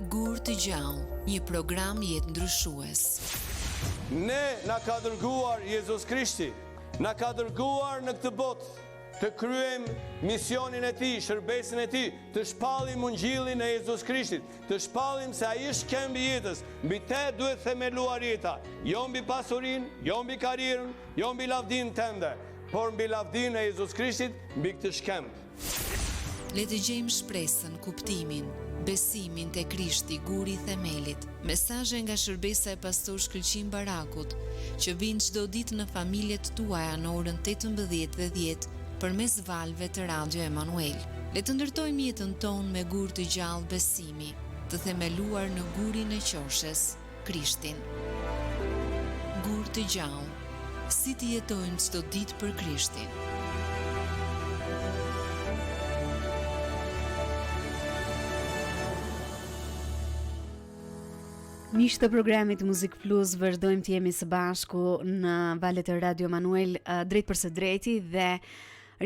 Gur të gjallë, një program jetëndryshues. Ne na ka dërguar Jezus Krishti, na ka dërguar në këtë botë të kryejmë misionin e tij, shërbesën e tij, të shpallim ungjillin e Jezus Krishtit, të shpallim se ai është shkëmbi i jetës, mbi te duhet themeluar jeta, jo mbi pasurinë, jo mbi karrierën, jo mbi lavdinë tënde, por mbi lavdinë e Jezus Krishtit, mbi këtë shkëmb. Le të gjejmë shpresën, kuptimin, besimin te Krishti, guri i themelit. Mesazhe nga shërbesa e Pastor Shkëlqim Barakut, që vijnë çdo ditë në familjet tuaja në orën 18 dhe 10 përmes valëve të Radio Emanuel. Le të ndërtojmë jetën tonë me gurë të gjallë besimi, të themeluar në gurin e qoshes, Krishtin. Gurë të gjallë. Si të jetojmë çdo ditë për Krishtin. Miq të programit Muzik Plus vazhdojmë të jemi së bashku në valët e Radio Emanuel drejtpërsëdrejti dhe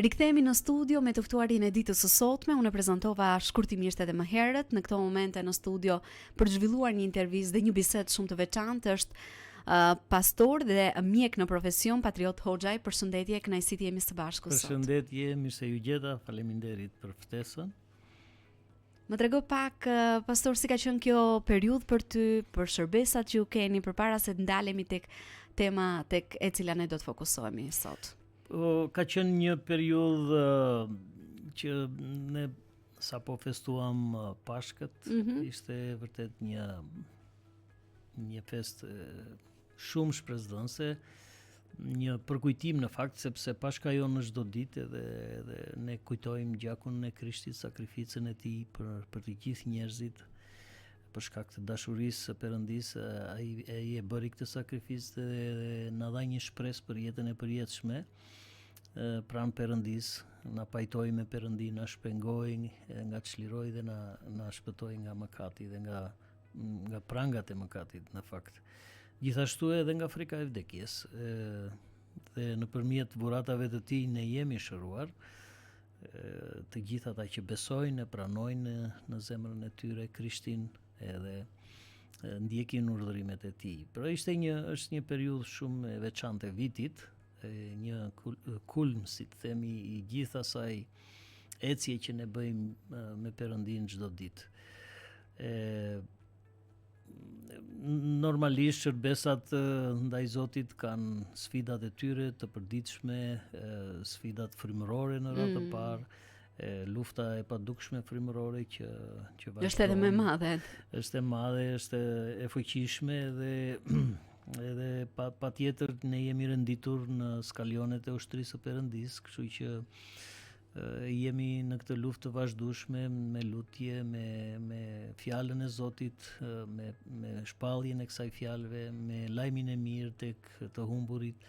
Rikthehemi në studio me të ftuarin e ditës së sotme. Unë e prezantova shkurtimisht edhe më herët në këto momente në studio për të zhvilluar një intervistë dhe një bisedë shumë të veçantë është uh, pastor dhe mjek në profesion Patriot Hoxhaj. Përshëndetje, kënaqësi të jemi së bashku sot. Përshëndetje, mirë se ju gjeta. Faleminderit për ftesën. Më trego pak, pastor, si ka qenë kjo periudhë për ty, për shërbesat që ju keni, përpara se të ndalemi tek tema tek e cila ne do të fokusohemi sot. Po, ka qenë një periudhë që ne sapo festuam Pashkët, mm -hmm. ishte vërtet një një festë shumë shpresëdhënëse, një përkujtim në fakt sepse Pashka jonë është çdo ditë edhe edhe ne kujtojmë gjakun e Krishtit, sakrificën e tij për për të gjithë njerëzit për shkak të dashurisë së Perëndisë, ai ai e bëri këtë sakrificë dhe, dhe na dha një shpresë për jetën e përjetshme pranë Perëndisë, na pajtoi me Perëndinë, na shpengoi nga çliroi dhe na na shpëtoi nga mëkati dhe nga nga prangat e mëkatit në fakt. Gjithashtu edhe nga frika e vdekjes, e, dhe nëpërmjet dhuratave të tij ne jemi shëruar, e, të gjithë ata që besojnë e pranojnë në, në zemrën e tyre Krishtin edhe e, ndjekin urdhërimet e tij. Pra ishte një është një periudhë shumë e veçantë e vitit, e, një kul, kulm si të themi i gjithë asaj ecje që ne bëjmë me Perëndinë çdo ditë. E normalisht shërbesat ndaj Zotit kanë sfidat e tyre të përditshme, sfidat frymërore në radhë të mm. parë, e lufta e padukshme frymërore që që vazhdon. Është edhe më e madhe. Është e madhe, është e fuqishme dhe edhe pa patjetër ne jemi renditur në skalionet e ushtrisë së Perëndisë, kështu që Jemi në këtë luftë të vazhdueshme me lutje, me me fjalën e Zotit, me me shpalljen e kësaj fjalëve, me lajmin e mirë tek të humburit.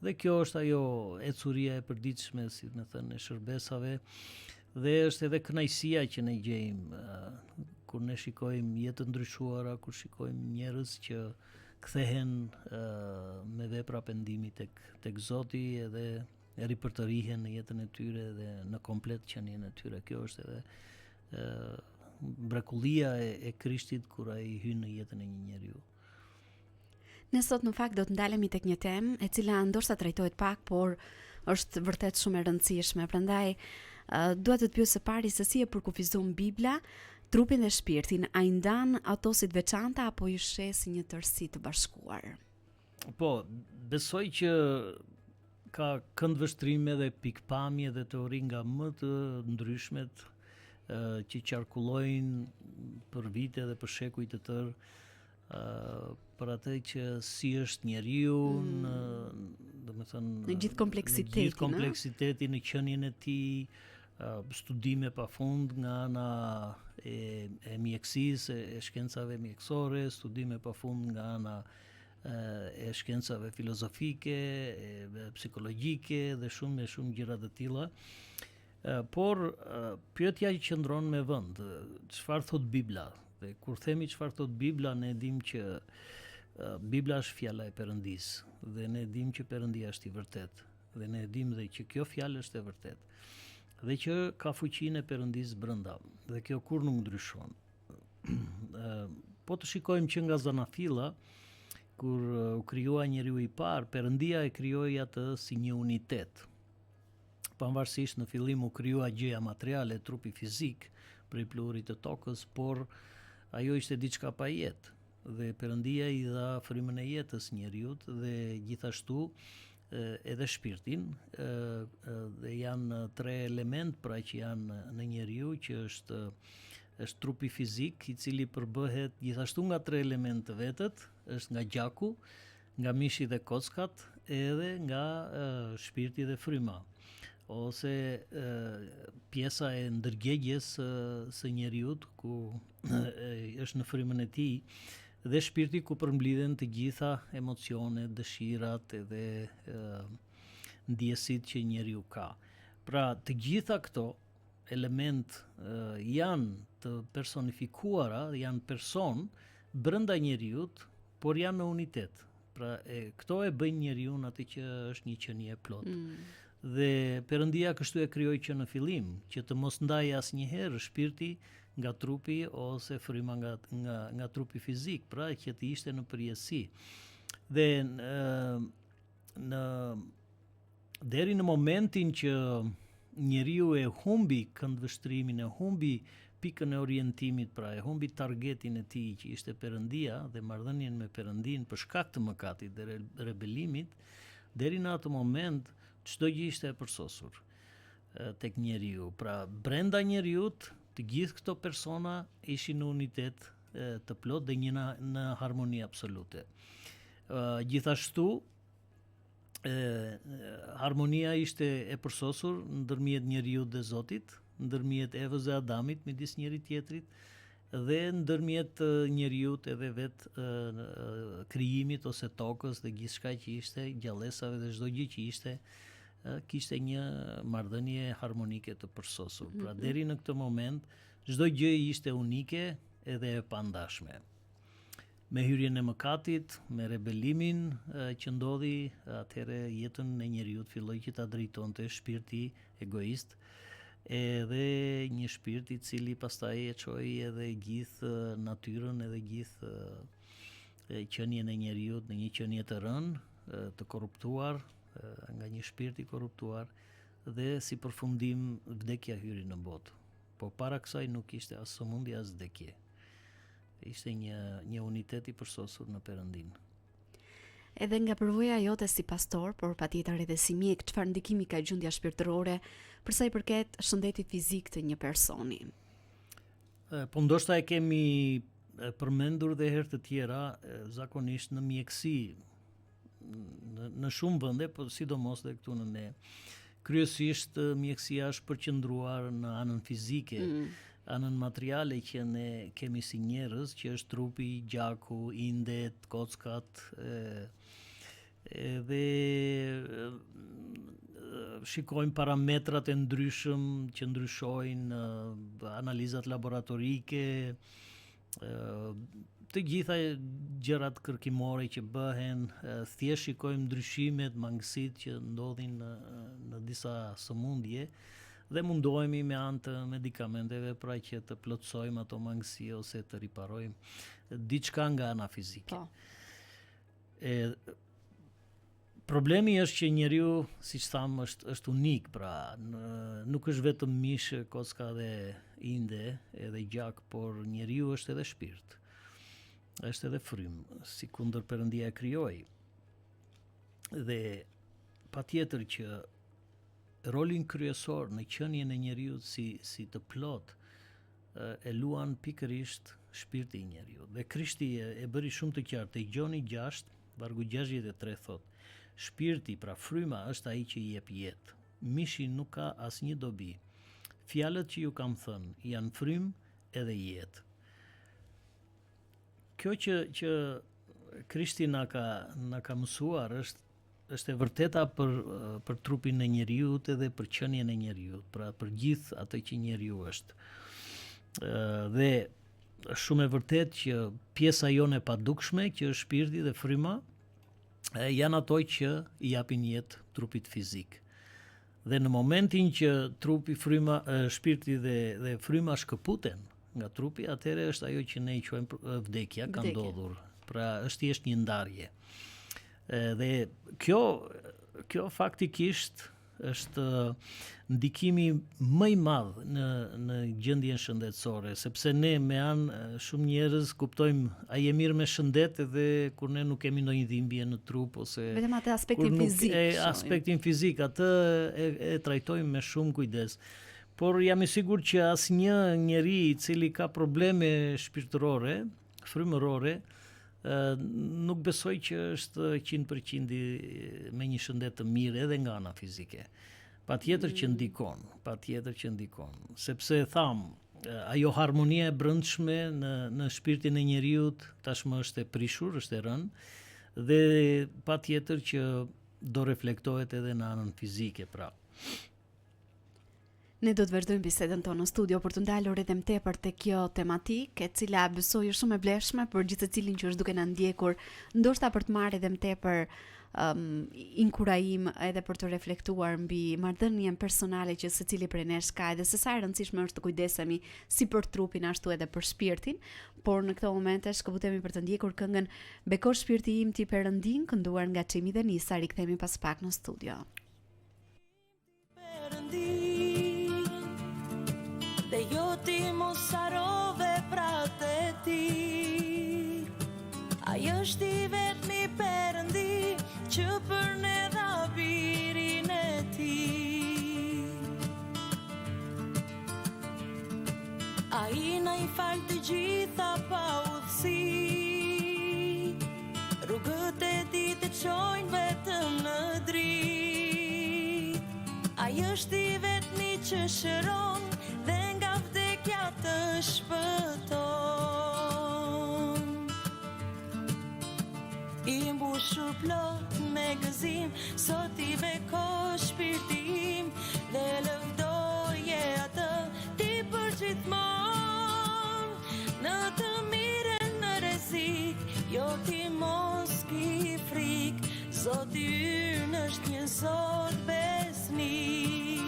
Dhe kjo është ajo ecuria e përditshme, si me thënë, e shërbesave. Dhe është edhe kënaqësia që ne gjejmë kur ne shikojmë jetë të ndryshuara, kur shikojmë njerëz që kthehen me vepra pendimi tek tek Zoti edhe ripërtërihen në jetën e tyre dhe në komplet qenien e tyre. Kjo është edhe ë mrekullia e, e Krishtit kur ai hyn në jetën e një njeriu. Ne sot në fakt do të ndalemi tek një temë e cila ndoshta trajtohet pak, por është vërtet shumë e rëndësishme. Prandaj uh, dua të të pyes së pari se si e përkufizon Bibla trupin dhe shpirtin, a i ndan ato si të veçanta apo i sheh si një tërësi të bashkuar? Po, besoj që ka këndvështrime dhe pikëpamje dhe teori nga më të ndryshmet që qarkullojnë për vite dhe për shekuj të tërë për atë që si është njeriu mm. në, domethënë, në gjithë kompleksitetin, në gjithë kompleksitetin në qenien e tij, studime pa fund nga ana e, e mjekësisë, e, e shkencave mjekësore, studime pa fund nga ana e shkencave filozofike, e psikologjike dhe shumë e shumë gjëra të tilla. Por pyetja që qëndron me vend, çfarë thotë Bibla? Dhe kur themi çfarë thotë Bibla, ne dimë që Bibla është fjala e Perëndisë dhe ne dimë që Perëndia është i vërtetë dhe ne dimë dhe që kjo fjalë është e vërtetë dhe që ka fuqinë e Perëndisë brenda dhe kjo kurrë nuk ndryshon. Po të shikojmë që nga zanafilla, kur u krijua njeriu i parë, Perëndia e krijoi atë si një unitet. Pavarësisht në fillim u krijua gjëja materiale, trupi fizik, prej pluhurit të tokës, por ajo ishte diçka pa jetë dhe Perëndia i dha frymën e jetës njeriut dhe gjithashtu edhe shpirtin dhe janë tre elementë pra që janë në njeriu që është është trupi fizik i cili përbëhet gjithashtu nga tre elementë të vetët, është nga gjaku, nga mishi dhe kockat edhe nga shpirti dhe fryma ose e, pjesa e ndërgjegjes së, së njeriut ku e, është në frymën e tij dhe shpirti ku përmblidhen të gjitha emocionet, dëshirat edhe e, ndjesitë që njeriu ka. Pra, të gjitha këto elementë janë të personifikuara, janë person brenda njeriut, por janë në unitet. Pra e, këto e bëjnë njeriun atë që është një qenie e plotë. Mm. Dhe Perëndia kështu e krijoi që në fillim, që të mos ndahej asnjëherë shpirti nga trupi ose fryma nga nga nga trupi fizik, pra që të ishte në përjetësi. Dhe në, në deri në momentin që njeriu e humbi këndvështrimin, e humbi pikën e orientimit, pra e humbi targetin e tij që ishte Perëndia dhe marrëdhënien me Perëndinë për shkak të mëkatit dhe rebelimit, deri në atë moment çdo gjë ishte e përsosur tek njeriu. Pra brenda njeriut, të gjithë këto persona ishin në unitet të plotë dhe një në, në harmoni absolute. Gjithashtu, e, harmonia ishte e përsosur ndërmjet njeriut dhe Zotit, ndërmjet Evës dhe Adamit midis njëri tjetrit dhe ndërmjet njeriut edhe vetë krijimit ose tokës dhe gjithçka që ishte, gjallesave dhe çdo gjë që ishte kishte një marrëdhënie harmonike të përsosur. Pra mhm. deri në këtë moment çdo gjë ishte unike edhe e pandashme. Me hyrjen e mëkatit, me rebelimin që ndodhi, atëherë jetën e njeriut filloi që ta drejtonte shpirti egoist, edhe një shpirt i cili pastaj e çoi edhe gjithë natyrën edhe gjithë qenien e njeriut në një qenie të rënë, të korruptuar, nga një shpirt i korruptuar dhe si përfundim vdekja hyri në botë. Po para kësaj nuk kishte as sëmundje as vdekje. Ishte një një unitet i përsosur në Perëndinë. Edhe nga përvoja jote si pastor, por patjetër edhe si mjek, çfarë ndikimi ka gjendja shpirtërore për sa i përket shëndetit fizik të një personi? Po ndoshta e kemi përmendur dhe herë të tjera, zakonisht në mjekësi, në, në shumë vende, po sidomos dhe këtu në ne. Kryesisht mjekësia është përqendruar në anën fizike, mm. anën materiale që ne kemi si njerëz, që është trupi, gjaku, indet, kockat, e, edhe shikojmë parametrat e ndryshëm që ndryshojnë, analizat laboratorike, të gjitha gjërat kërkimore që bëhen, thjesht shikojmë ndryshimet, mangësitë që ndodhin në, në disa sëmundje dhe mundohemi me anë të medikamenteve pra që të plotësojmë ato mangësi ose të riparojmë diçka nga ana fizike. Po. E, Problemi është që njeriu, siç thamë, është është unik, pra në, nuk është vetëm mish, kocka dhe inde, edhe gjak, por njeriu është edhe shpirt. Është edhe frymë, sikundër Perëndia e krijoi. Dhe patjetër që rolin kryesor në qenien e njeriut si si të plotë e luan pikërisht shpirti i njeriut. Dhe Krishti e, e bëri shumë të qartë te Gjoni 6, Vargu 63 thotë, Shpirti, pra fryma, është ai që i jep jetë. Mishi nuk ka asnjë dobi. Fjalët që ju kam thënë janë frymë edhe jetë. Kjo që që Krishti na ka na ka mësuar është është e vërteta për për trupin e njeriut edhe për qenien e njeriut, pra për gjithë atë që njeriu është. Ë dhe është shumë e vërtetë që pjesa jonë e padukshme, që është shpirti dhe fryma, e, janë ato që i japin jetë trupit fizik. Dhe në momentin që trupi, fryma, e, shpirti dhe dhe fryma shkëputen nga trupi, atëherë është ajo që ne i quajmë vdekja, ka ndodhur. Pra është thjesht një ndarje. Dhe kjo kjo faktikisht është ndikimi më i madh në në gjendjen shëndetësore, sepse ne me anë shumë njerëz kuptojmë a je mirë me shëndet edhe kur ne nuk kemi ndonjë dhimbje në trup ose vetëm atë aspektin nuk, fizik. E, aspektin fizik atë e, e trajtojmë me shumë kujdes. Por jam i sigurt që asnjë njeri i cili ka probleme shpirtërore, frymërore, nuk besoj që është 100% me një shëndet të mirë edhe nga ana fizike. Patjetër që mm. ndikon, patjetër që ndikon, sepse thamë, ajo harmonia e brendshme në në shpirtin e njeriut tashmë është e prishur, është e rënë dhe patjetër që do reflektohet edhe në anën fizike, pra. Ne do të vazhdojmë bisedën tonë në studio për t'u ndalur edhe më tepër te kjo tematikë, e cila besoj është shumë e vlefshme për gjithsecilin që është duke na ndjekur, ndoshta për të marrë edhe më tepër um, inkurajim edhe për të reflektuar mbi marrëdhënien personale që secili prej nesh ka edhe se sa e rëndësishme është të kujdesemi si për trupin ashtu edhe për shpirtin, por në këto momente shkëputemi për të ndjekur këngën Beko shpirti im ti Perëndinë, kënduar nga Çimi dhe Nisa, rikthehemi pas pak në studio. Dhe jo ti mos harro veprat e tij Ai është i vetmi Perëndi Që për ne dha birin e tij Ai na i fal të gjitha paudhësitë Rrugët e tij të çojnë vetëm në dritë. Ai është i vetmi që shëron dhe nga vdekja të shpëton. I mbushur plot me gëzim, Zotin beko shpirti im dhe lëvdoje atë ti përgjithmonë. Në të mirë e në rrezik, jo ti mos ki frikë, Zoti ynë është një Zot besnik.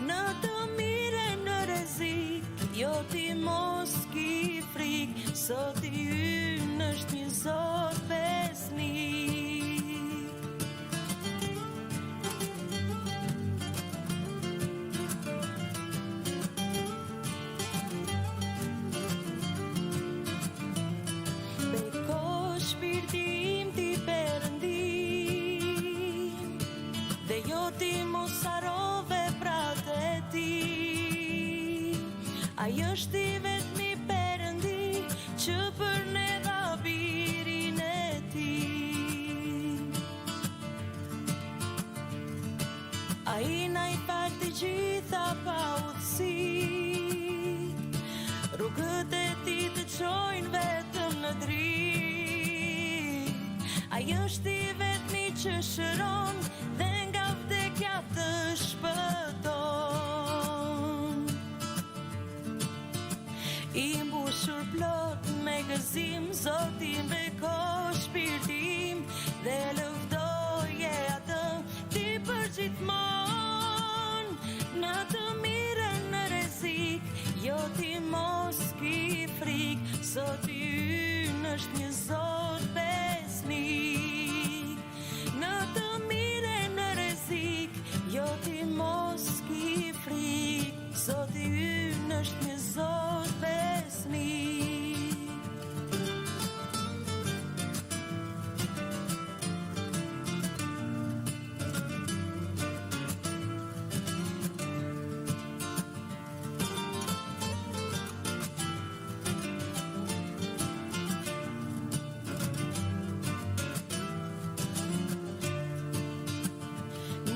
Në të mirë e në rrezik, jo ti mos ki frikë, Zoti ynë është një Zot besnik. Beko shpirti im ti Perëndinë Dhe jo ti mos harro veprat e tij Ai është i vetmi Perëndi Që për ne dha birin e tij Ai na i fal të gjitha paudhësitë Rrugët e tij të çojnë vetëm në dritë Ai është i vetmi që shëron Dhe nga vdekja të shpëton I mbushur plot me gëzim Zotin beko shpirti im Dhe lëvdoje atë Ti përgjithmonë Në të mirë e në rrezik Jo ti mos ki frikë Zoti ynë është një Zot besnik Në të mirë e në rrezik Jo ti mos ki frikë Zoti ynë është një Zot besnik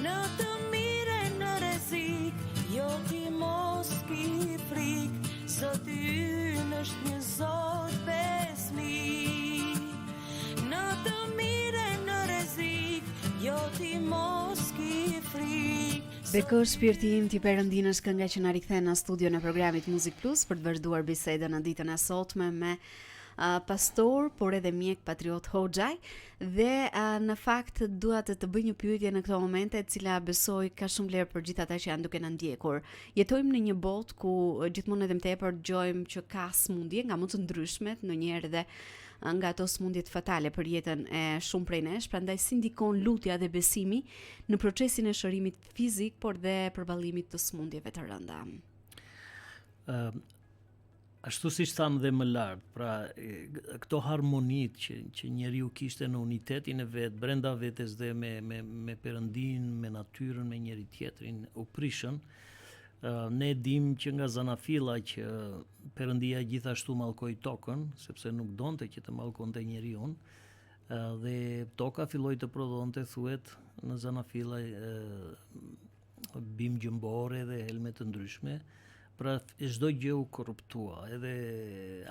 Në të mirë e në rrezik, jo ti mos ki frikë, Zoti ynë është një Zot besnik. Në të mirë e në rrezik, jo ti mos ki frikë. Beko shpirti im ti Perëndinë është kënga që na rikthen në studion e programit Music Plus për të vazhduar bisedën në ditën e sotme me. Uh, pastor, por edhe mjek Patriot Hoxhaj dhe uh, në fakt dua të të bëj një pyetje në këto momente e cila besoj ka shumë vlerë për gjithë ata që janë duke na ndjekur. Jetojmë në një botë ku gjithmonë edhe më tepër dëgjojmë që ka sëmundje nga më të ndryshmet, ndonjëherë edhe nga ato sëmundjet fatale për jetën e shumë prej nesh, prandaj si ndikon lutja dhe besimi në procesin e shërimit fizik, por dhe përballimit të sëmundjeve të rënda. Ëm uh, ashtu siç thamë dhe më lart, pra këto harmonitë që që njeriu kishte në unitetin e vet, brenda vetes dhe me me me Perëndinë, me natyrën, me njëri tjetrin, u prishën. Uh, ne dimë që nga zanafilla që Perëndia gjithashtu mallkoi tokën, sepse nuk donte që të mallkonte njeriun, dhe toka filloi të prodhonte thuhet në zanafilla bimë gjëmbore dhe helme të ndryshme. Pra çdo gjë u korruptua, edhe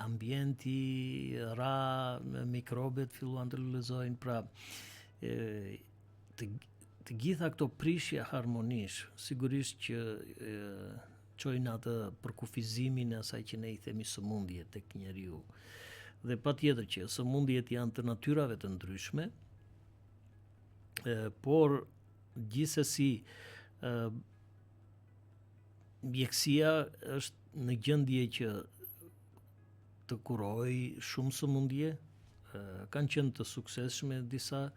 ambienti ra, mikrobet filluan të lulëzojnë, pra e, të, të gjitha këto prishje harmonish, sigurisht që e, çojnë atë përkufizimin e asaj që ne i themi sëmundje tek njeriu. Dhe patjetër që sëmundjet janë të natyrave të ndryshme, e, por gjithsesi e, mjekësia është në gjendje që të kurojë shumë sëmundje, kanë qenë të suksesshme disa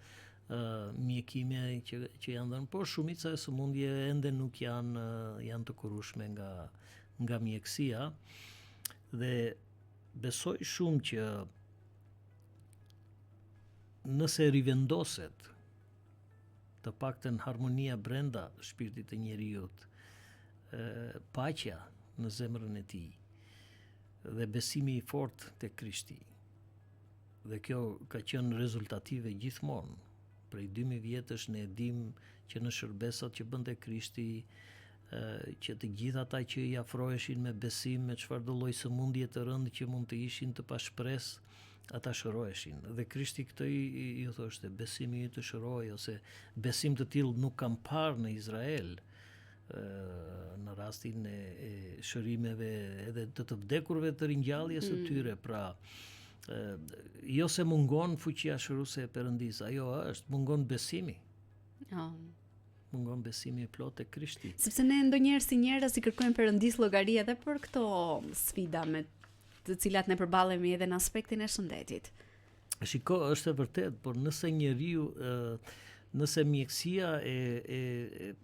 mjekime që që janë dhënë, por shumica e sëmundjeve ende nuk janë janë të kurueshme nga nga mjekësia dhe besoj shumë që nëse rivendoset të paktën harmonia brenda shpirtit të njeriut, paqja në zemrën e tij dhe besimi i fortë te Krishti. Dhe kjo ka qenë rezultative gjithmonë. Prej 2000 vjetësh ne e dimë që në shërbesat që bënte Krishti, që të gjithë ata që i afroheshin me besim, me çfarëdo lloj sëmundje të rëndë që mund të ishin të pashpresë, ata shëroheshin. Dhe Krishti këtë ju thoshte, besimi yt të shëroi ose besim të tillë nuk kam parë në Izrael në rastin e, e shërimeve edhe të të vdekurve të ringjalljes së mm. tyre, pra e, jo se mungon fuqia shëruese e Perëndisë, ajo është, mungon besimi. Oh. Mungon besimi i plotë te Krishti. Sepse ne ndonjëherë si njerëz i kërkojmë Perëndisë llogari edhe për këto sfida me të cilat ne përballemi edhe në aspektin e shëndetit. Shiko, është e vërtetë, por nëse njeriu nëse mjekësia e e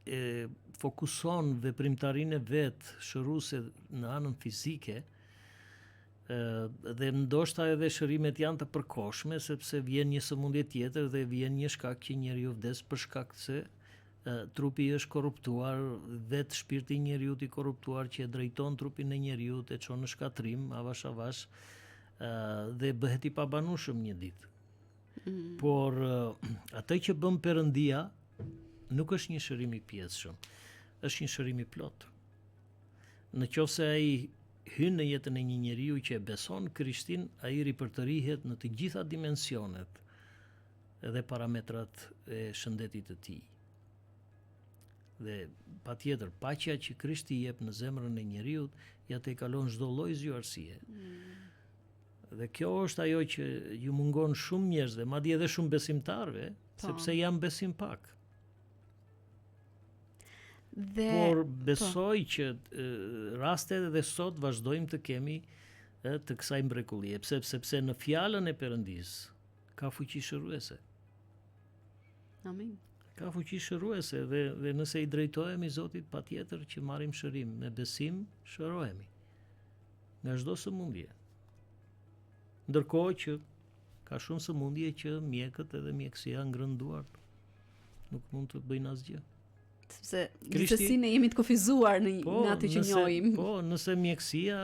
e fokuson veprimtarinë e vet shëruese në anën fizike, ë dhe ndoshta edhe shërimet janë të përkohshme sepse vjen një sëmundje tjetër dhe vjen një shkak që njeriu vdes për shkak se trupi është korruptuar, vetë shpirti i njeriut i korruptuar që e drejton trupin e njeriut e çon në shkatërrim, avash avash, dhe bëhet i pabanueshëm një ditë. Mm. Por atë që bën Perëndia nuk është një shërim i pjesshëm, është një shërim i plotë. Në qoftë se ai hyn në jetën e një njeriu që e beson Krishtin, ai ripërtërihet në të gjitha dimensionet dhe parametrat e shëndetit të tij. Dhe patjetër, paqja që Krishti jep në zemrën e njeriut, ia tejkalon çdo lloj zgjuarsie. Mm. Dhe kjo është ajo që ju mungon shumë njerëzve, madje edhe shumë besimtarëve, po. sepse janë besimpak. Dhe Por po. besoj po. që raste edhe sot vazhdojmë të kemi e, të kësaj mrekullie, pse sepse në fjalën e Perëndisë ka fuqi shëruese. Amin. Ka fuqi shëruese dhe dhe nëse i drejtohemi Zotit patjetër që marrim shërim, me besim shërohemi nga çdo sëmundje. Ndërkohë që ka shumë sëmundje që mjekët edhe mjekësia ngrenë duart. Nuk mund të bëjnë asgjë. Sepse gjithsesi ne jemi të kufizuar në, po, në atë që nëse, njohim. Po, nëse mjekësia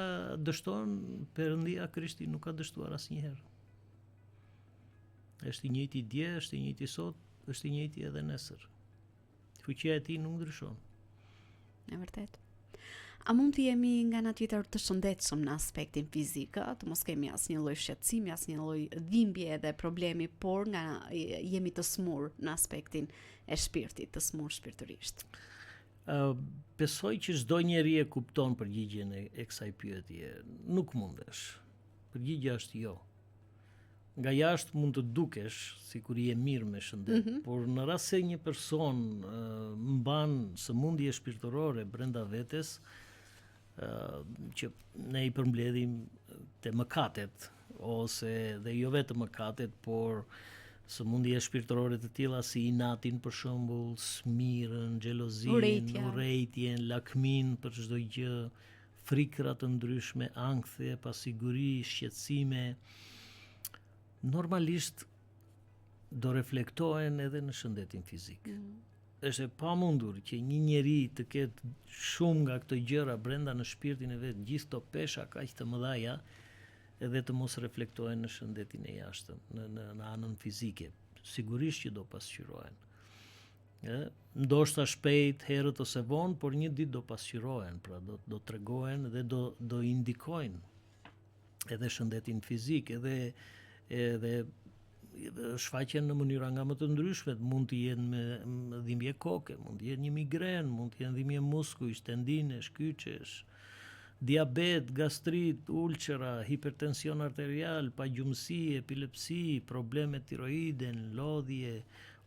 dështon, Perëndia Krishti nuk ka dështuar asnjëherë. Është i njëjti dje, është i njëjti sot, është i njëjti edhe nesër. Fuqia e tij nuk ndryshon. E vërtetë. A mund të jemi nga ana tjetër të shëndetshëm në aspektin fizik, ë? të mos kemi asnjë lloj shqetësimi, asnjë lloj dhimbje dhe problemi, por nga jemi të smur në aspektin e shpirtit, të smur shpirtërisht. Uh, besoj që çdo njeri e kupton përgjigjen e, e kësaj pyetje. Nuk mundesh. Përgjigja është jo. Nga jashtë mund të dukesh sikur je mirë me shëndet, mm -hmm. por në rast se një person uh, mban sëmundje shpirtërore brenda vetes, uh, që ne i përmbledhim te mëkatet ose dhe jo vetëm mëkatet, por sëmundje shpirtërore të tilla si inatin për shembull, smirën, xhelozinë, urrejtjen, lakminë për çdo gjë, frikëra të ndryshme, ankthe, pasiguri, shqetësime, normalisht do reflektohen edhe në shëndetin fizik. Mm. Është e pamundur që një njeri të ketë shumë nga këto gjëra brenda në shpirtin e vet, gjithë këto pesha kaq të mëdha, edhe të mos reflektohen në shëndetin e jashtëm, në në në anën fizike. Sigurisht që do pasqyrohen. Ë, ndoshta shpejt, herët ose vonë, por një ditë do pasqyrohen, pra do do tregohen dhe do do indikojnë edhe shëndetin fizik, edhe edhe shfaqen në mënyra nga më të ndryshmet, mund të jenë me dhimbje koke, mund të jetë një migrenë, mund të jenë dhimbje muskujsh, tendinesh, kyçesh, diabet, gastrit, ulçera, hipertension arterial, pagjumësi, epilepsi, probleme tiroiden, lodhje,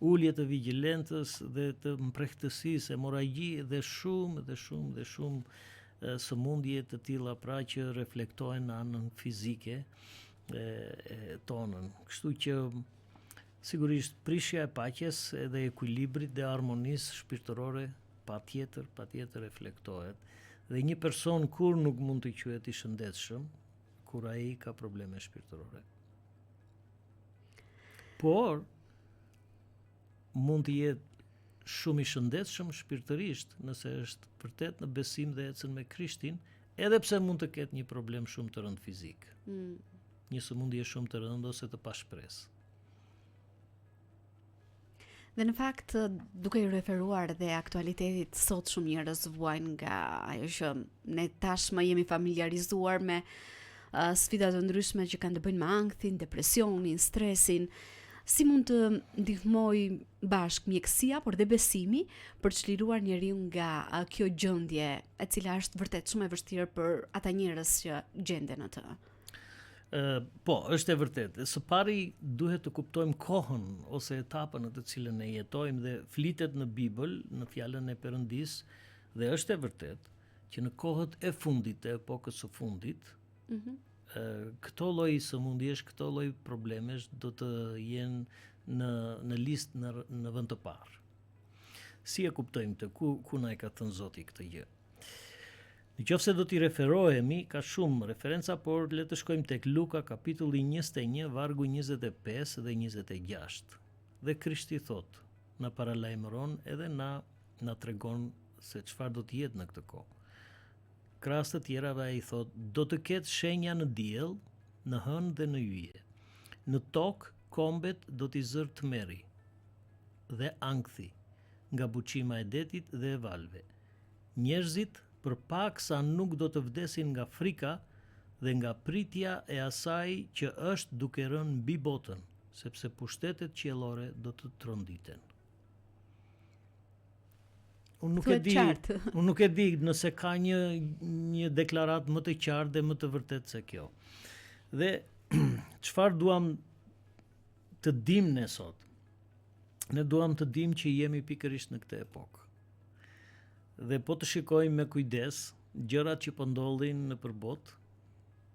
ulje të vigjilencës dhe të mprehtësisë, hemorragji dhe shumë dhe shumë dhe shumë sëmundje të tilla pra që reflektohen në anën fizike e, e tonën. Kështu që sigurisht prishja e paqes edhe ekuilibrit dhe harmonisë shpirtërore patjetër, patjetër reflektohet. Dhe një person kurrë nuk mund të quhet i shëndetshëm kur ai ka probleme shpirtërore. Por mund të jetë shumë i shëndetshëm shpirtërisht nëse është vërtet në besim dhe ecën me Krishtin, edhe pse mund të ketë një problem shumë të rëndë fizik. Mm. Një sëmundje shumë të rëndë ose të pashpresë. Dhe në fakt, duke iu referuar dhe aktualitetit, sot shumë njerëz vuajnë nga ajo që ne tashmë jemi familiarizuar me uh, sfida të ndryshme që kanë të bëjnë me ankthin, depresionin, stresin. Si mund të ndihmojë bashkë mjekësia, por dhe besimi për të çliruar njeriun nga uh, kjo gjendje, e cila është vërtet shumë e vështirë për ata njerëz që gjenden në të. Po, është e vërtetë. Së pari duhet të kuptojmë kohën ose etapën në të cilën ne jetojmë dhe flitet në Bibël, në fjalën e Perëndisë, dhe është e vërtetë që në kohët e fundit të epokës së fundit, mm -hmm. këto lloj sëmundjesh, këto lloj problemesh do të jenë në në listë në në vend të parë. Si e kuptojmë këtë? Ku ku na e ka thënë Zoti këtë gjë? Në qoftë se do t'i referohemi, ka shumë referenca, por le të shkojmë tek Luka kapitulli 21, vargu 25 dhe 26. Dhe Krishti thotë, na paralajmëron edhe na na tregon se çfarë do të jetë në këtë kohë. Krahas të tjerave ai thotë, do të ketë shenja në diell, në hënë dhe në yje. Në tokë kombet do t'i zërë tmerri dhe ankthi nga buçima e detit dhe e valëve. Njerëzit për pak sa nuk do të vdesin nga frika dhe nga pritja e asaj që është duke rënë mbi botën, sepse pushtetet qiellore do të tronditen. Unë nuk e di, unë nuk e di nëse ka një një deklaratë më të qartë dhe më të vërtetë se kjo. Dhe çfarë duam të dimë ne sot? Ne duam të dimë që jemi pikërisht në këtë epokë. Dhe po të shikojmë me kujdes gjërat që po ndodhin nëpër botë,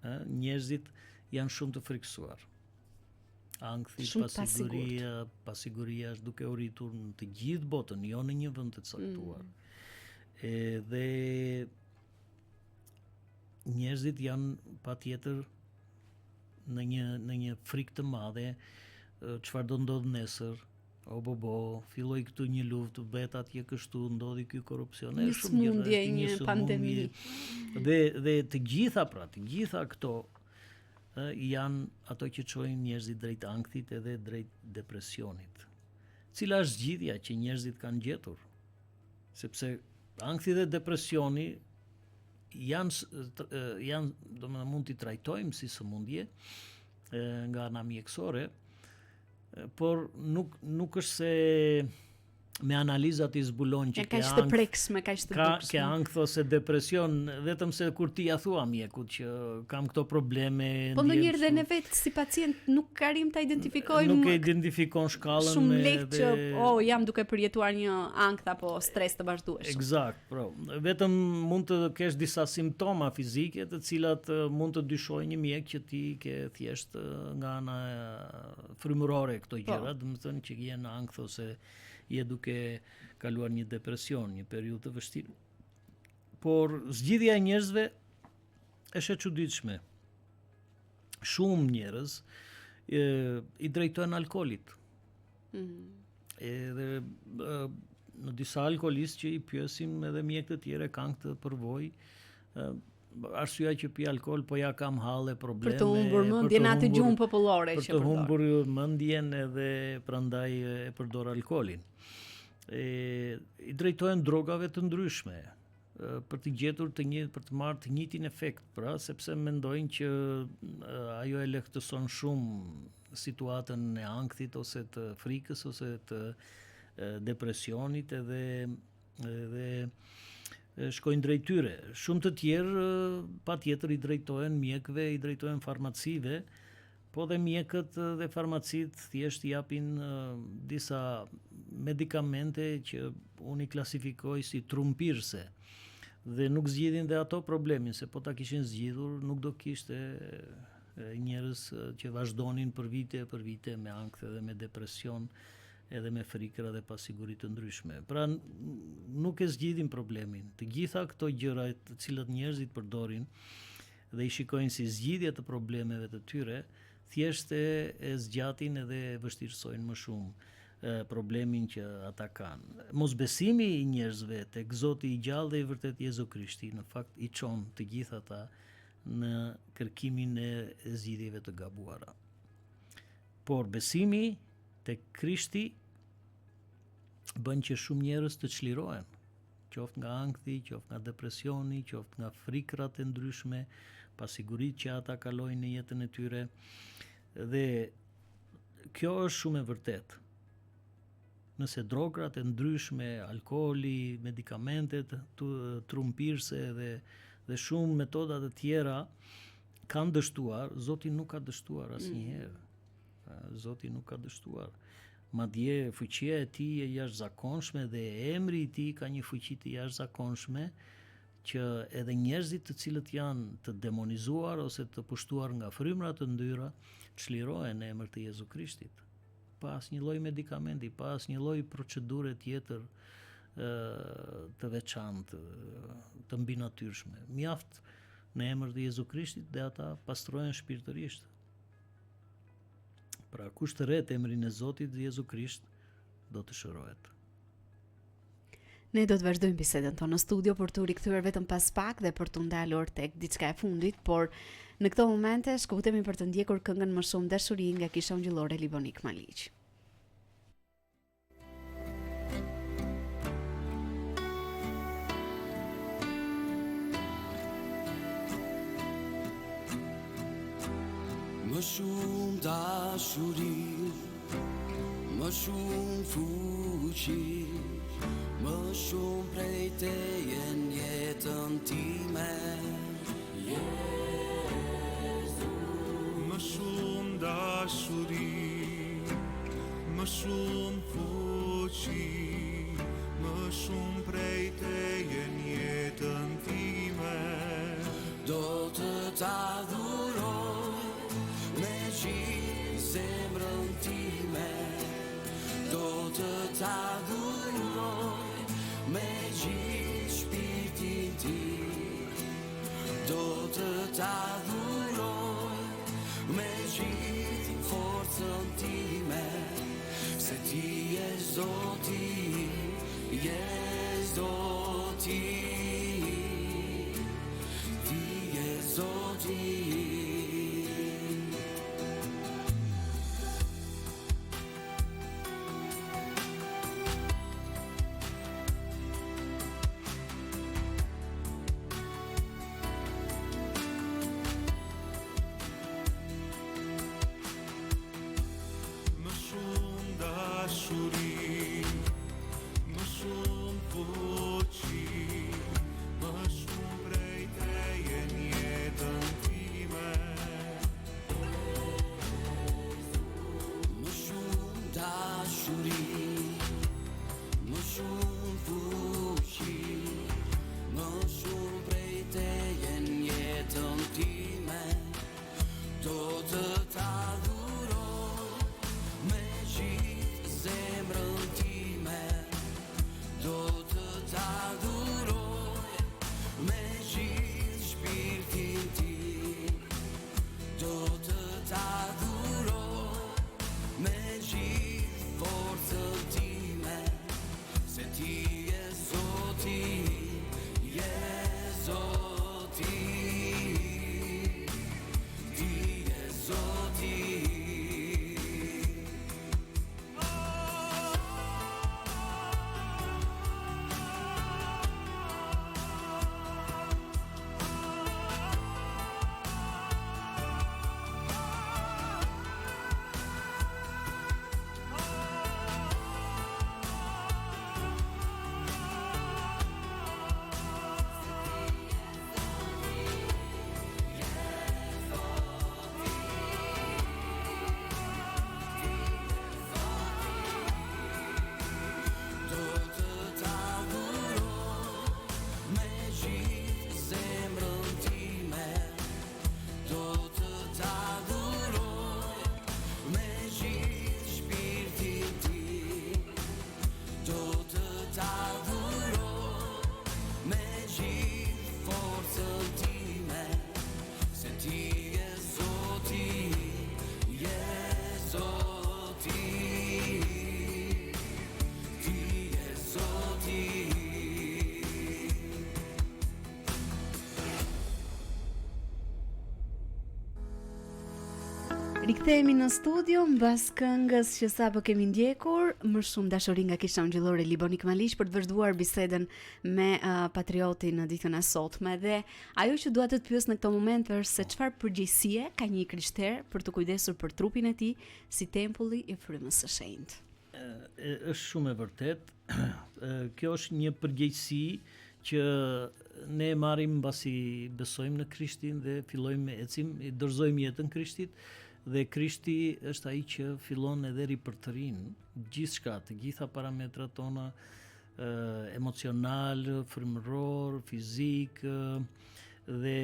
ë, njerëzit janë shumë të frikësuar. Ankthi, pasiguria, pasiguria është duke u rritur në të gjithë botën, jo në një vend të caktuar. Mm. Edhe njerëzit janë patjetër në një në një frikë të madhe çfarë do ndodhë nesër, O bo bo, filloi këtu një luftë, bëhet atje kështu, ndodhi ky korrupsion, e shumë gjëra, një, një pandemi. Dhe dhe të gjitha pra, të gjitha këto ë janë ato që çojnë njerëzit drejt ankthit edhe drejt depresionit. Cila është zgjidhja që njerëzit kanë gjetur? Sepse ankthi dhe depresioni janë janë, domethënë mund t'i trajtojmë si sëmundje nga ana mjekësore, por nuk nuk është se Me analizat i zbulon që ke kaq të prekshme, kaq të ka, Ke ankth ose depresion, vetëm se kur ti ja thua mjekut që kam këto probleme. Po ndonjëherë dhe ne vetë si pacient nuk arrijmë ta identifikojmë. Nuk e identifikon shkallën shumë lehtë dhe... që oh jam duke përjetuar një ankth apo stres të vazhdueshëm. Eksakt, po. Vetëm mund të kesh disa simptoma fizike të cilat eh, mund të dyshojë një mjek që ti ke thjesht eh, nga ana eh, frymërore këto po. gjëra, domethënë që je në ankth ose je duke kaluar një depresion, një periudhë të vështirë. Por zgjidhja e njerëzve është e çuditshme. Shumë njerëz e, i drejtohen alkoolit. Mm. Edhe e, në disa alkoolistë që i pyesim edhe mjekë të tjerë kanë këtë përvojë, arsyeja që pi alkool po ja kam halle probleme për të humbur mendjen atë gjuhën popullore që për të humbur mendjen edhe prandaj e përdor alkoolin. E i drejtohen drogave të ndryshme për të gjetur të një për të marrë të njëjtin efekt, pra sepse mendojnë që ajo e lehtëson shumë situatën e ankthit ose të frikës ose të depresionit edhe dhe shkojnë drejt tyre. Shumë të tjerë patjetër i drejtohen mjekëve, i drejtohen farmacive, po dhe mjekët dhe farmacitë thjesht japin disa medikamente që unë i klasifikoj si trumpirëse dhe nuk zgjidhin dhe ato problemin, se po ta kishin zgjidhur nuk do kishte njerëz që vazhdonin për vite e për vite me ankth dhe me depresion edhe me frikëra dhe pasiguri të ndryshme. Pra nuk e zgjidhin problemin. Të gjitha këto gjëra të cilat njerëzit përdorin dhe i shikojnë si zgjidhje të problemeve të tyre, thjesht e, e zgjatin edhe e vështirësojnë më shumë problemin që ata kanë. Mosbesimi i njerëzve tek Zoti i gjallë dhe i vërtetë Jezu Krishti, në fakt i çon të gjithë ata në kërkimin e zgjidhjeve të gabuara. Por besimi tek Krishti bën që shumë njerëz të çlirohen, qoftë nga ankthi, qoftë nga depresioni, qoftë nga frikrat e ndryshme, pasiguritë që ata kalojnë në jetën e tyre. Dhe kjo është shumë e vërtetë. Nëse drograt e ndryshme, alkooli, medikamentet trumpirëse dhe dhe shumë metoda të tjera kanë dështuar, Zoti nuk ka dështuar mm. asnjëherë. Zoti nuk ka dështuar. Madje fuqia e tij e jashtëzakonshme dhe emri i tij ka një fuqi të jashtëzakonshme që edhe njerëzit të cilët janë të demonizuar ose të pushtuar nga frymra të ndyra, çlirohen në emër të Jezu Krishtit. Pa asnjë lloj medikamenti, pa asnjë lloj procedure tjetër ë të veçantë, të mbinatyrshme. Mjaft në emër të Jezu Krishtit dhe ata pastrohen shpirtërisht. Pra, kush thërret emrin e Zotit Jezu Krisht, do të shërohet. Ne do të vazhdojmë bisedën tonë në studio për t'u rikthyer vetëm pas pak dhe për t'u ndalur tek diçka e fundit, por në këto momente shkëputemi për të ndjekur këngën më shumë dashuri nga Kisha Ungjillore Libonik Maliq. Më shumë dashuri, më shumë fuqi, më shumë prej teje në jetën time. Jezu. Më shumë dashuri, Më shumë fuqi, më shumë prej teje në jetën time. Do të të adhuroj me gjithë zemrën time. Do të të adhuroj me gjithë shpirtin tim. Do të të adhuroj me gjithë forcën time Se ti je Zoti, je Zoti Ti je Zoti Më shumë dashuri. dashuri, më shumë fuqi, më shumë prej teje në jetën time, do të t'adhuroj me gjithë zemrën time, do të t'adhuroj me gjithë shpirtin tim. Do të t'adhuroj me gjithë forcën time, se ti je Zoti, je Zoti, ti je Zoti. Do të t'adhuroj me gjithë zemrën time, do të t'adhuroj me gjithë shpirtin tim, do të t'adhuroj me gjithë forcën time, se ti je Zoti, je Zoti. Ti je Zoti. Rikthehemi në studio mbas këngës që sapo kemi ndjekur, më shumë dashuri nga Kisha Ungjillore Libonik Maliq për të vazhduar bisedën me uh, patriotin në ditën e sotme dhe ajo që dua të të pyes në këtë moment është se çfarë përgjegjësie ka një i krishterë për t'u kujdesur për trupin e tij si tempulli i frymës së shenjtë. Është shumë e vërtetë. Kjo është një përgjegjësi që ne e marrim mbasi besojmë në Krishtin dhe fillojmë ecim, i dorëzojmë jetën Krishtit dhe Krishti është ai që fillon edhe ripërtërin gjithçka, të gjitha parametrat tona emocional, frymëror, fizik dhe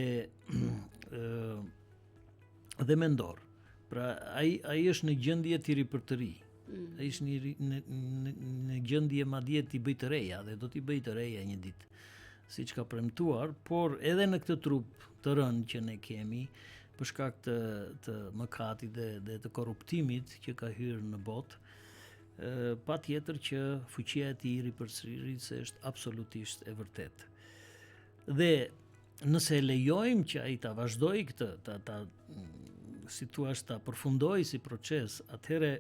dhe mendor. Pra ai ai është në gjendje t'i ripërtërijë. Mm. Ai është në në në, në gjendje madje t'i bëjë të reja dhe do t'i bëjë të reja një ditë, siç ka premtuar, por edhe në këtë trup të rënë që ne kemi, për shkak të të mëkatit dhe dhe të korruptimit që ka hyrë në botë, patjetër që fuqia e tij ripërtëritëse është absolutisht e vërtetë. Dhe nëse e lejojmë që ai ta vazhdojë këtë, ta ta si thua ta përfundojë si proces, atëherë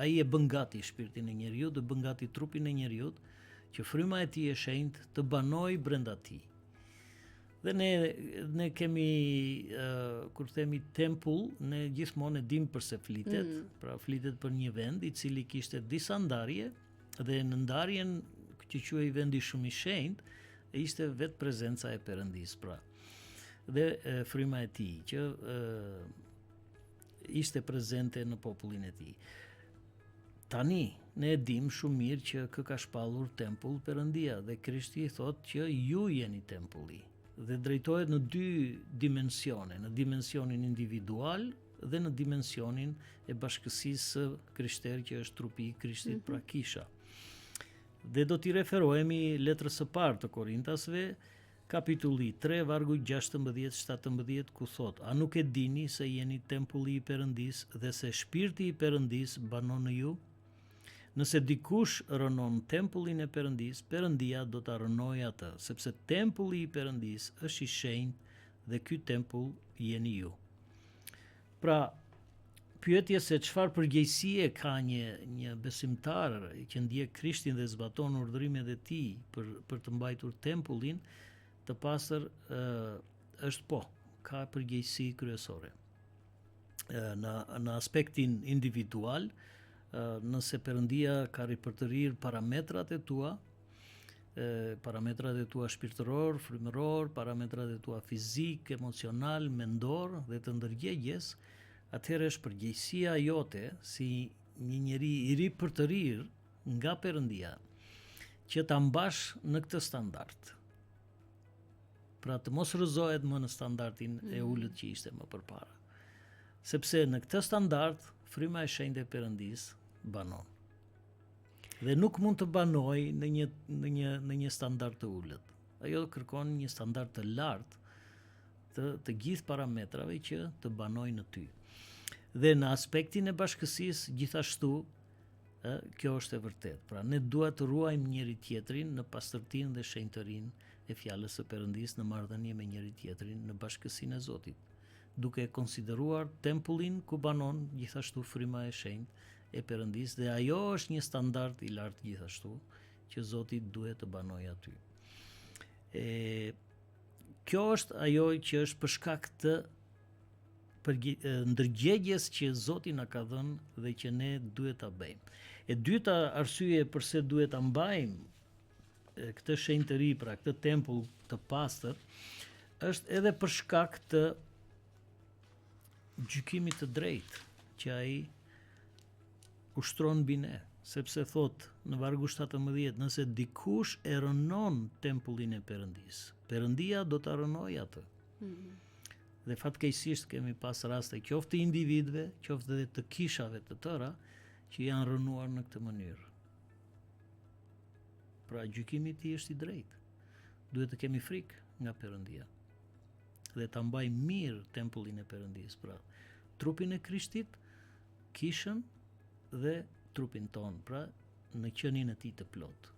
ai e bën gati shpirtin e njeriut dhe bën gati trupin e njeriut që fryma e tij e shenjtë të banojë brenda tij. Dhe ne ne kemi uh, kur themi tempull, ne gjithmonë e dimë përse flitet, mm. pra flitet për një vend i cili kishte disa ndarje dhe në ndarjen që quhej vendi shumë i shenjtë, ishte vetë prezenca e Perëndisë pra. Dhe e, fryma e tij që e, ishte prezente në popullin e tij. Tani, ne e dimë shumë mirë që kë ka shpallur tempull Perëndia dhe Krishti thotë që ju jeni tempulli dhe drejtohet në dy dimensione, në dimensionin individual dhe në dimensionin e bashkësisë së krishterë që është trupi i Krishtit, mm -hmm. pra kisha. Dhe do t'i referohemi letrës së parë të Korintasve, kapitulli 3, vargu 16-17, ku thotë, A nuk e dini se jeni tempulli i Perëndisë dhe se shpirti i Perëndisë banon në ju? Nëse dikush rrënon tempullin e Perëndisë, Perëndia do ta rrënojë atë, sepse tempulli i Perëndisë është i shenjtë dhe ky tempull jeni ju. Pra, pyetja se çfarë përgjegjësie ka një një besimtar që ndjek Krishtin dhe zbaton urdhërimet e tij për për të mbajtur tempullin të pastër ë është po, ka përgjegjësi kryesore. Ë në në aspektin individual, ë nëse Perëndia ka ripërtërirë parametrat e tua, parametrat e tua shpirtëror, frymëror, parametrat e tua fizik, emocional, mendor dhe të ndërgjegjes, atëherë është përgjegjësia jote si një njeri i ripërtërirë nga Perëndia, që ta mbash në këtë standard. Pra të mos rrëzohet më në standardin e mm. ulët që ishte më përpara. Sepse në këtë standard fryma e shenjtë e Perëndisë banon. Dhe nuk mund të banojë në një në një në një standard të ulët. Ajo kërkon një standard të lartë të të gjithë parametrave që të banojë në ty. Dhe në aspektin e bashkësisë gjithashtu ë kjo është e vërtetë. Pra ne duhet të ruajmë njëri tjetrin në pastërtinë dhe shenjtërinë e fjalës së Perëndisë në marrëdhënie me njëri tjetrin në bashkësinë e Zotit, duke e konsideruar tempullin ku banon gjithashtu fryma e shenjtë e Perëndisë dhe ajo është një standard i lartë gjithashtu që Zoti duhet të banojë aty. E kjo është ajo që është për shkak të për ndërgjegjes që Zoti na ka dhënë dhe që ne duhet ta bëjmë. E dyta arsye përse duhet ta mbajmë këtë shenjtëri, pra këtë tempull të pastër, është edhe për shkak të gjykimit të drejtë që ai ushtron mbi ne, sepse thotë në vargu 17, nëse dikush e rrënon tempullin e Perëndisë, Perëndia do ta rrënojë atë. Mm -hmm. Dhe fatkeqësisht kemi pas raste qoftë të individëve, qoftë edhe të kishave të tëra që janë rrënuar në këtë mënyrë. Pra gjykimi i tij është i drejtë. Duhet të kemi frikë nga Perëndia. Dhe ta mbajmë mirë tempullin e Perëndisë, pra trupin e Krishtit, kishën dhe trupin tonë, pra në qenien e tij të plotë.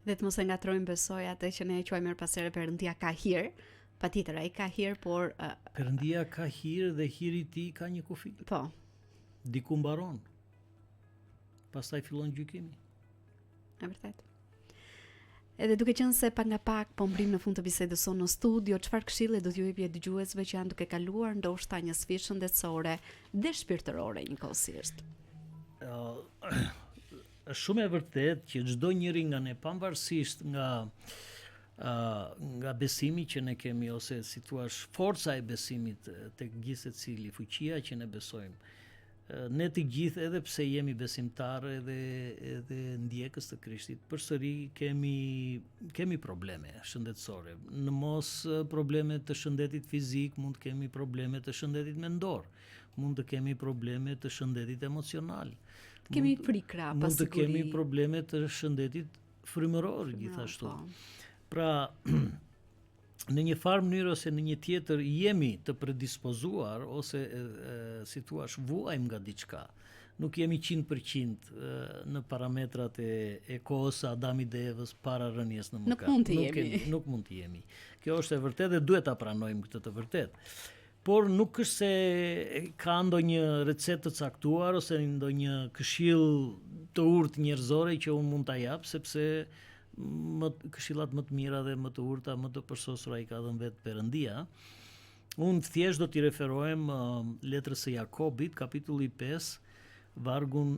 Dhe të mos e ngatërrojmë besoj atë që ne e quajmë herë pas here Perëndia ka hir, patjetër ai ka hir, por uh, Perëndia ka hir dhe hiri i tij ka një kufi. Po. Diku mbaron. Pastaj fillon gjykimi. E vërtetë. Edhe duke qenë se pak nga pak po mbërrijmë në fund të bisedës sonë në studio, çfarë këshille do t'ju jepje dëgjuesve që janë duke kaluar ndoshta një sfidë shëndetësore dhe shpirtërore njëkohësisht? Uh, është shumë e vërtetë që çdo njeri nga ne pavarësisht nga uh, nga besimi që ne kemi ose si thua forca e besimit tek gjithsecili, fuqia që ne besojmë, Ne të gjithë edhe pse jemi besimtarë edhe edhe ndjekës të Krishtit, përsëri kemi kemi probleme shëndetësore. Në mos probleme të shëndetit fizik, mund të kemi probleme të shëndetit mendor, mund të kemi probleme të shëndetit emocional. Të kemi frikra, pasiguri. Mund të kemi probleme të shëndetit frymëror gjithashtu. Po. Pra në një farë mënyrë ose në një tjetër jemi të predispozuar ose e, e, si thua vuajmë nga diçka. Nuk jemi 100% në parametrat e, e kohës së Adamit dhe Evës para rënies në mëkat. Nuk mund të jemi. Nuk, kemi, nuk mund të jemi. Kjo është e vërtetë dhe duhet ta pranojmë këtë të vërtetë. Por nuk është se ka ndonjë recetë të caktuar ose ndonjë këshillë të urtë njerëzore që unë mund ta jap, sepse më këshillat më të mira dhe më të urta, më të përsosura i ka dhënë vetë Perëndia. Unë thjesht do t'i referohem uh, letrës së Jakobit, kapitulli 5, vargun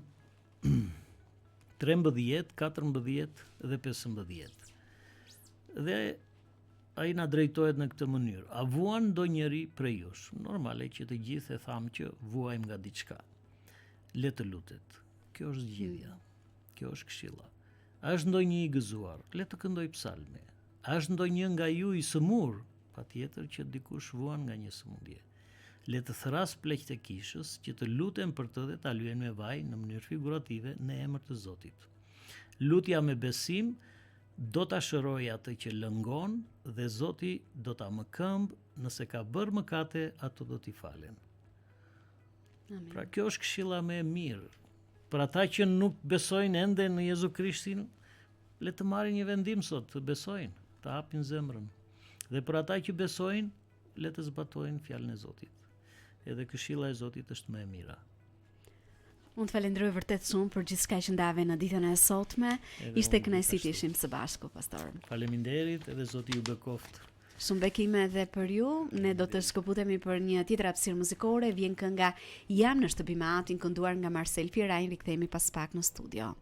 13, 14 dhe 15. Dhe ai na drejtohet në këtë mënyrë. A vuan ndonjëri prej jush? Normale që të gjithë e thamë që vuajmë nga diçka. Le të lutet. Kjo është zgjidhja. Kjo është këshilla. A është ndonjë i gëzuar? Le të këndojë psalme. A është ndonjë nga ju i sëmurë? Patjetër që dikush vuan nga një sëmundje. Le të thërrasë pleqtë e kishës që të luten për të dhe ta lyejnë me vaj në mënyrë figurative në emër të Zotit. Lutja me besim do ta shërojë atë që lëngon dhe Zoti do ta mëkëmbë, nëse ka bërë mëkate, ato do t'i falen. Amen. Pra kjo është këshilla më e mirë. Për ata që nuk besojnë ende në Jezu Krishtin, le të marrin një vendim sot, të besojnë, të hapin zemrën. Dhe për ata që besojnë, le të zbatojnë fjalën e Zotit. Edhe këshilla e Zotit është më e mira. Unë të falenderoj vërtet shumë për gjithçka që ndave në ditën e sotme. Edhe Ishte kënaqësi të ishim së bashku, pastor. Faleminderit, edhe Zoti ju bekoftë. Shumë bekime edhe për ju. Ne do të shkëputemi për një tjetër hapësirë muzikore. Vjen kënga Jam në shtëpi me Atin, kënduar nga Marsel Firajn. Rikthehemi pas pak në studio.